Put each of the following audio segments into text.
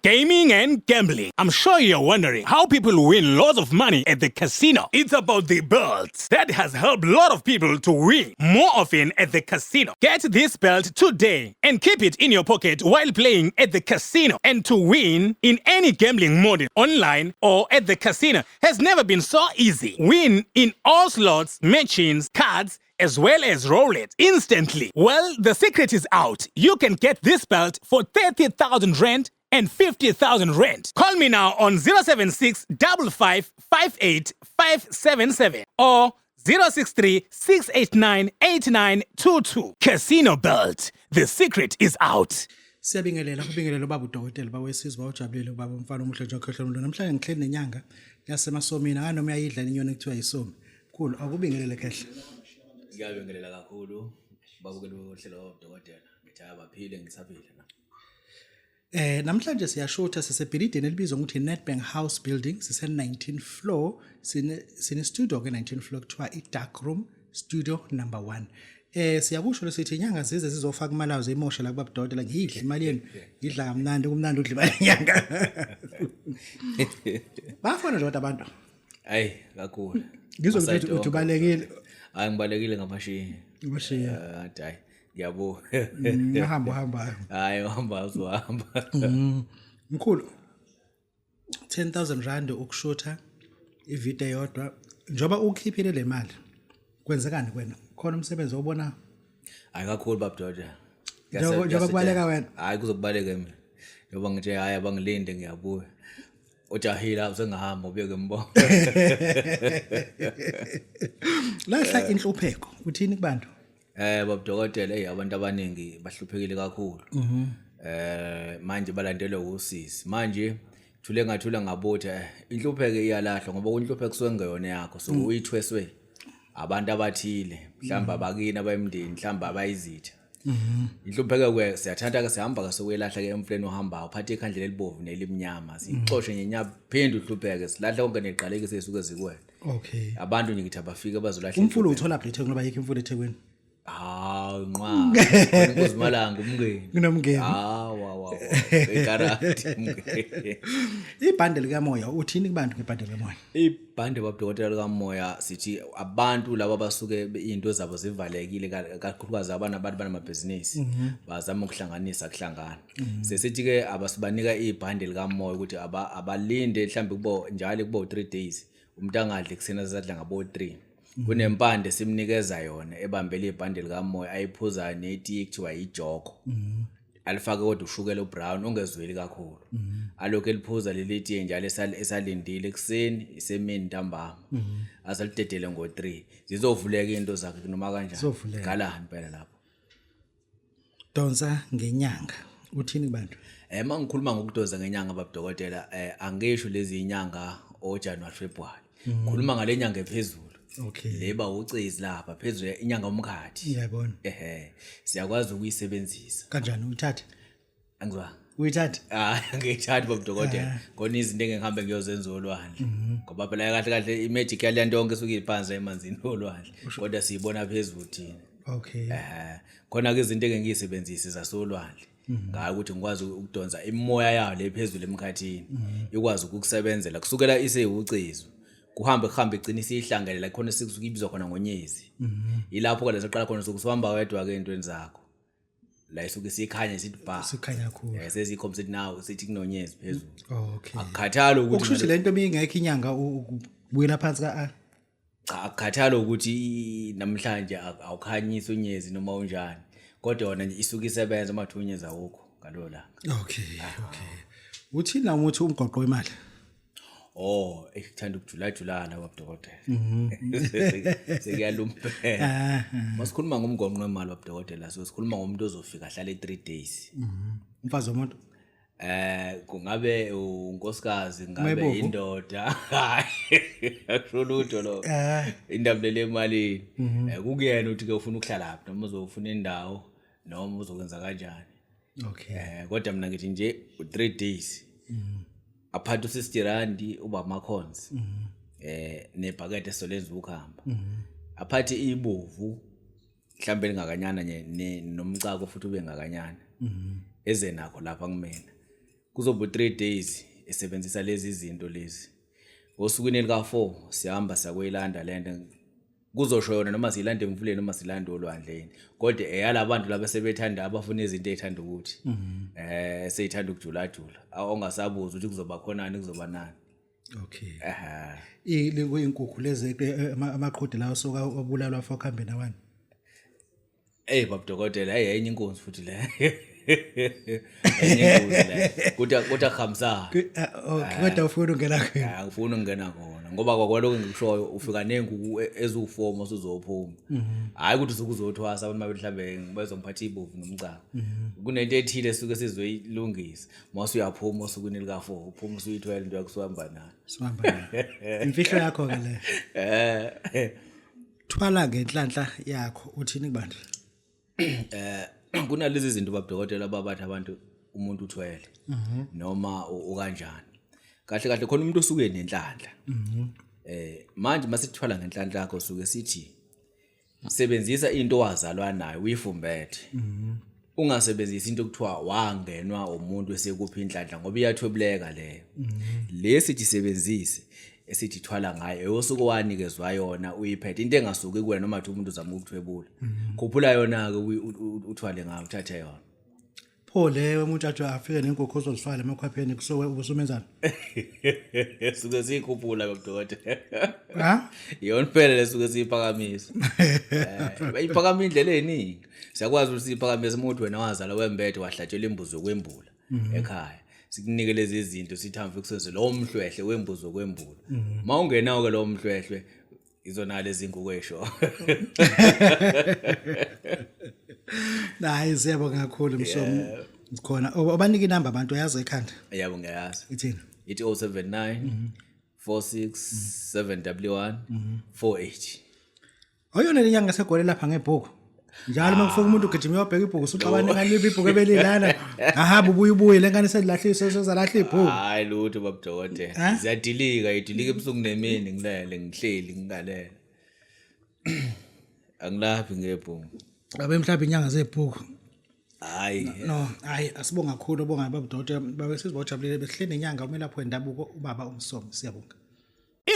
Gaming and gambling. I'm sure you're wondering how people win lots of money at the casino. It's about the belt that has helped a lot of people to win more often at the casino. Get this belt today and keep it in your pocket while playing at the casino. And to win in any gambling model, online or at the casino, has never been so easy. Win in all slots, machines, cards, as well as roulette instantly. Well, the secret is out. You can get this belt for 30,000 rand and 50,000 rand. Call me now on 076 55 58 577 or 063 689 8922. Casino Belt. The secret is out. Siyabingelela, kubingelela ubaba udokotela bawesizwe, bawujabulile ubaba umfana omuhle nje okhehla umuntu. Namhlanje ngihleli nenyanga yasemasomini, anoma uyayidla inyoni ekuthiwa yisomi. Mkhulu, akubingelele khehla. Ngiyabingelela kakhulu babukeli bohlelo dokotela. Ngithi abaphile, ngisaphila na. Namhlanje siyashutha sisebhilidini elibizwa ngokuthi Nedbank House Building, sise 19th floor, sine studio ke 19th floor kuthiwa i Dark Room Studio number 1. Siyakusho lesithi inyanga zize zizofaka imali yazo imosha la kubaba dokotela, ngiyidla imali yenu, ngidla kamnandi, kumnandi udla imali yenyanga. Bafona nje kodwa abantu. Ayi kakhulu. Ngizwe ukuthi uthi ubalekile. Hayi, ngibalekile ngamashiya. Ngashiya. Hayi ngiyabo. Ngihamba uhamba. Hayi, uhamba uzohamba. Mkhulu, 10,000 rand ukushutha ivideo yodwa, njoba ukhiphile le mali kwenzekani kwena? Khona umsebenzi obona? Hayi kakhulu baba dokotela. Njengoba kubaleka wena. Hayi, kuzokubaleka mina. Njengoba ngithi hayi abangilinde ngiyabuya. Ujahila usengahamba ubuye ngembona. Lahla inhlupheko, uthini kubantu? Baba dokotela, hey, abantu abaningi bahluphekile kakhulu. Manje balandelwe usisi. Manje thule ngathula ngabotha, inhlupheko iyalahlwa ngoba inhlupheko kusuke ngeyona yakho, so uyithweswe abantu abathile, mhlawumbe abakini, abayimndeni, mhlawumbe abayizitha. Inhlupheko ke siyathatha ke sihamba ke sokuyelahla ke emfuleni ohambayo, uphathe ikhandlela elibovu nelimnyama, sixoshe ngenyama, phinde uhlupheke, silahla konke neqaleke sesisuke zikuwena. Abantu nje ngithi abafike bazolahla. Umfula uthola phi eThekwini, ngoba yikho imfula eThekwini? Hawu nqwa. Inkosi Malanga umngeni. Kunomngeni. Hawu wa wa. Ikarati umngeni. Ibhande likamoya, uthini kubantu ngebhande likamoya? Ibhande babudokotela likamoya, sithi abantu laba basuke izinto zabo zivalekile, kakhulukazi abantu banamabhizinisi bazama ukuhlanganisa kuhlangana. Sesithi ke abasibanika ibhande likamoya ukuthi abalinde mhlambe kubo njalo kubo 3 days, umuntu angadli kusena sadla ngabo 3. Kunempande simnikeza yona ebambele ibhande likamoya, ayiphuza netiye kuthiwa ijoko. Alifake kodwa ushukela ubrown ungezweli kakhulu, alokhu eliphuza leli tiye njalo esalindile ekuseni, isemini, ntambama, asalidedele ngo-3, zizovuleka into zakhe noma kanjani. Zizovuleka. Gala impela lapho. Donsa ngenyanga, uthini kubantu? Uma ngikhuluma ngokudonsa ngenyanga babudokotela, angisho lezi inyanga oJanuary, February, khuluma ngale nyanga ephezulu. Leba ucezi lapha phezulu, inyanga umkhathi. Ngiyabona. Ehe, siyakwazi ukuyisebenzisa. Kanjani, uyithathe? Angizwa. Uyithathe? Ah, ngiyithandi babudokotela, khona izinto engihambe ngiyozenza olwandle, ngoba phela kahle kahle imagic yale nto yonke isuke iphansi emanzini olwandle, kodwa siyibona phezulu thina. Khona ke izinto engiyisebenzise zasolwandle ngayo ukuthi ngikwazi ukudonsa imimoya yayo le phezulu emkhathini, ikwazi ukukusebenzela kusukela isewucezu, kuhambe kuhambe igcine isihlangene la khona sikusuke ibizwa khona ngonyezi. Ilapho ke lesoqala khona sokuhamba wedwa ke entweni zakho la isuke sikhanya sithi ba. Sikhanya kakhulu. Sesikhomba sithi nawo sithi kunonyezi phezulu. Okay. Akukhathali ukuthi Okusho ukuthi lento bingekho inyanga ubuyela phansi ka A. Cha, akukhathali ukuthi namhlanje awukhanyisi unyezi noma unjani, kodwa yona nje isuke isebenza uma kuthiwa unyezi awukho ngalo langa. Okay. Uthini la umuthi umgoqo wemali? Oh, ekuthanda ukujulajulana babudokotela. Sekuyalumpela. Masikhuluma ngomgonqo wemali babudokotela, so sikhuluma ngomuntu ozofika ahlale 3 days. Umfazi womuntu? Kungabe unkosikazi, ngabe Mayebovu? indoda. Akusho lutho lo. Indaba lele emalini. Kukuyena ukuthi ke ufuna ukuhlala laphi, noma uzofuna indawo, noma uzokwenza kanjani. Kodwa mina ngithi nje 3 days. Aphathe u60 rand uba ama-coins. Nebhakede esolenza ukuhamba. Aphathe ibovu mhlambe lingakanyana nje nomcako futhi ube ngakanyana. Eze nakho lapha kumina. Kuzoba 3 days esebenzisa lezi zinto lezi. Osukwini lika 4 sihamba siyakwelanda lento, kuzosho yona noma siyilanda emfuleni noma silanda olwandle yini, kodwa eyalabantu laba sebethanda, abafuna izinto ey'thanda ukuthi seyithanda ukujulajula, ongasabuza ukuthi kuzoba khonani, kuzoba nani. Ehhe. Kuyinkukhu lezi, amaqhude lawo soka abulalwa for kuhambe nawani. Ey baba dokotela, hey, enye inkunzi futhi le. Enye inkunzi le. Kodwa kuhambisana. Okay, kodwa ufuna ungena khona. Angifuni ukungena khona ngoba kwakwaloko engikushoyo, ufika nenkukhu eziwu-4 masuzophuma. Hhayi ukuthi usuke uzothwasa, abantu babe mhlambe bezongiphatha ibovu nomcako. Kunento ethile esuke sizoyilungisa. Mase uyaphuma osukwini lika-4, uphuma usuyithwele into yakho, usuhamba nayo. Sihamba nayo. Imfihlo yakho ke le. Thwala ngenhlanhla yakho, uthini kubantu? Kunalezi zinto babudokotela babathi abantu umuntu uthwele noma ukanjani. Kahle kahle khona umuntu osuke nenhlanhla. Manje masithwala ngenhlanhla yakho, suke sithi sebenzisa into owazalwa nayo, uyifumbethe. Ungasebenzisi into okuthiwa wangenwa umuntu esekuphi inhlanhla, ngoba iyathwebuleka leyo. Lesi sithi sebenzise, esithi thwala ngayo eyosuke wanikezwa yona, uyiphethe into engasuki kuwena, noma thi umuntu uzama ukuthwebula. Khuphula yona ke, uthwale ngayo, uthathe yona. Pho le umuntu athi afike nenkukhu ozozifaka emakhwapheni, kusuke ubusumenzani? Suke siyikhuphula, dokotela. Ha? Iyona phela lesuke siyiphakamisa. Iphakama indlela eziningi. Siyakwazi ukuthi siyiphakamise uma uthi wena wazala wembethe, wahlatshelwa imbuzi yokwembula ekhaya. Sikunike lezi zinto, sithi hambe kusenze lowo mhlwehle wembuzi yokwembula. Uma ungenawo ke lowo mhlwehlwe, izona lezi nkukhu esho. Hayi, siyabonga kakhulu Msomi. Khona obanika inamba abantu, uyazi ekhanda. Yebo, ngiyazi. Ithini? Ithi 079 46 711 48. Oyona lenyanga segole lapha ngebhuku. Njalo uma kufika umuntu ugijima uyobheka ibhuku, usuxabane ngaliphi ibhuku ebelilana. Ahamba ubuye ubuye lengane selilahlisa, sezalahla ibhuku. Hayi lutho babudokotela. Eh? Ziyadilika, idilika ebusuku nemini, ngilele ngihleli ngingalele. Angilaphi ngebhuku. Abe mhlawumbe inyanga zebhuku. Hayi. No, hayi, asibonga kakhulu, obonga babudokotela, babe sizibojabulele besihleli nenyanga umelaphi wendabuko ubaba uMsomi. Siyabonga.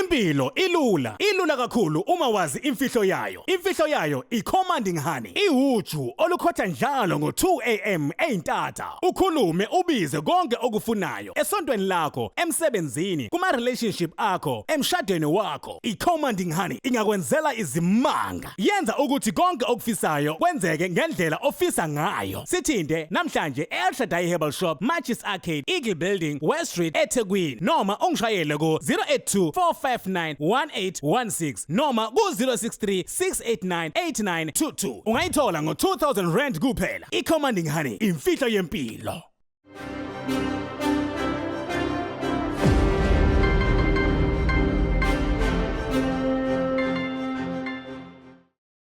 Impilo ilula, ilula kakhulu uma wazi imfihlo yayo. Imfihlo yayo i-commanding honey. Iwuju olukhotha njalo ngo-2 am eyintatha. Ukhulume ubize konke okufunayo esontweni lakho, emsebenzini, kuma-relationship akho, emshadweni wakho. I-commanding honey ingakwenzela izimanga. Yenza ukuthi konke okufisayo kwenzeke ngendlela ofisa ngayo. Sithinte namhlanje e-El Shaddai Herbal Shop, Matches Arcade, Eagle Building, West Street, eThekwini, noma ungishayele ku 082 459 1816 noma ku 063 689 8922. Ungayithola ngo 2000 rand kuphela. I-Commanding Honey, imfihlo yempilo.